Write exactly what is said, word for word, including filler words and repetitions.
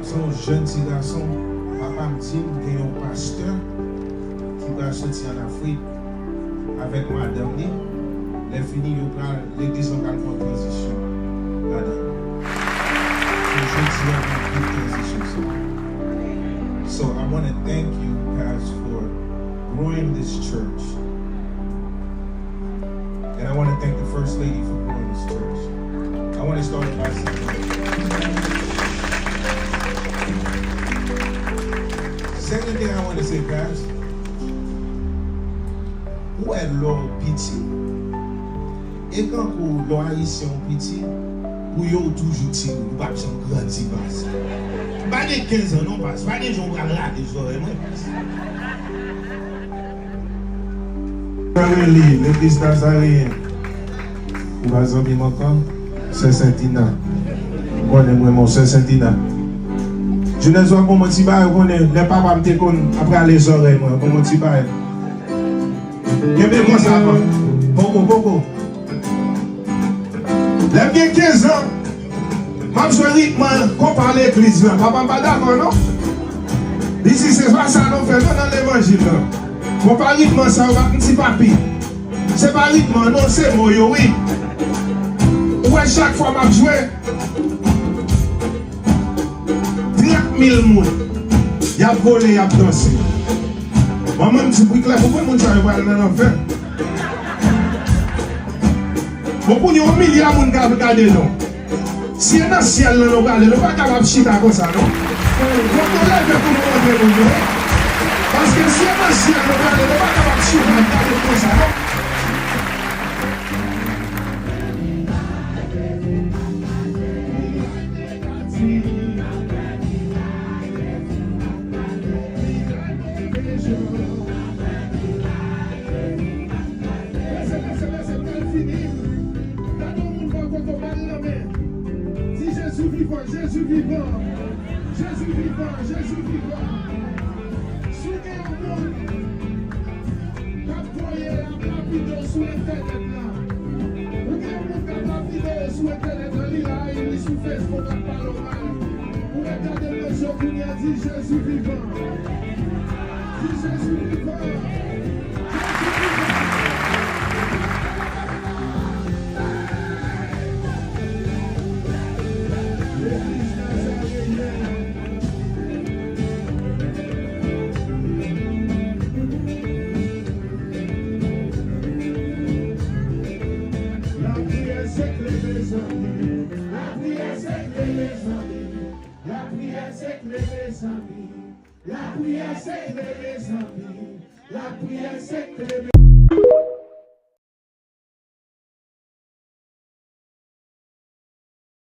Se yon jèn ti gason, papa m di m gen yon pastè ki pral soti ann Afrik avèk madanm li. Lè fini, yo pral, legliz lan pral fè yon tranzisyon ladan l. So, jodi a, nou ap viv tranzisyon sa. So, I wanna thank you, Past, for growing this church. And I want to thank the First Lady for growing this church. I want to start by saying, second thing I want to say, Past, ou wè lè w piti, e kankou lè w ayisyen w piti, pou yo w toujou timoun, ou p ap janm grandi, Past. M pa gen kenz an non, Past. Pa gen jan w pral lage zòrèy mwen, Past. Mwen rele legliz Nazareyen. Ou pa zanmi m ankò? Sè Sentina. Ou konnen mwen, mon sè Sentina. Jounèz w ap bon, mon ti bagay, ou konnen, lè papa m te konn ap rale zòrèy mwen, bon, mon ti bagay. Kenbe konsa, man. Poko, poko. Lè m gen kenz an, m ap jwe ritm konpa legliz lan. Papa m pa dakò non. Li di se pa sa nou fè non nan levanjil lan. Konpa ritm sa yo pa m di papi. Se pa ritm an non, se mo yo wi. Ou wè chak fwa m ap jwe, trant mil moun, y ap vole, y ap danse. Manman m di, Briklè, pou konn moun sa yo pral nan lanfè. Bon, pou yon milya moun k ap gade nou. Si e nan syèl lan nou prale, nou pa kapab chita konsa, non. Fòk nou leve pou nou montre moun yo. Paske si e nan syèl nou prale, nou pa kapab chita ap gade konsa, non. Lese, lese, lese, m pral fini. Gade yon moun bò kote w, ba l lanmen. Di, Jezi vivan, Jezi vivan, Jezi vivan, Jezi vivan. Si w gen yon moun k ap voye lapide w sou entènèt la, ou gen yon moun k ap lapide w sou entènèt la, li la, li sou Facebook, ap pale w mal. Ou ret gade l nan je w kounye a, di, Jezi vivan. Di, Jezi vivan. Jezi vivan. Legliz Nazareyèn. Lapriyè se kle, mezanmi. Lapriyè se kle, mezanmi. Lapriyè se kle, mezanmi. Lapriyè se kle, mezanmi. Lapriyè se kle,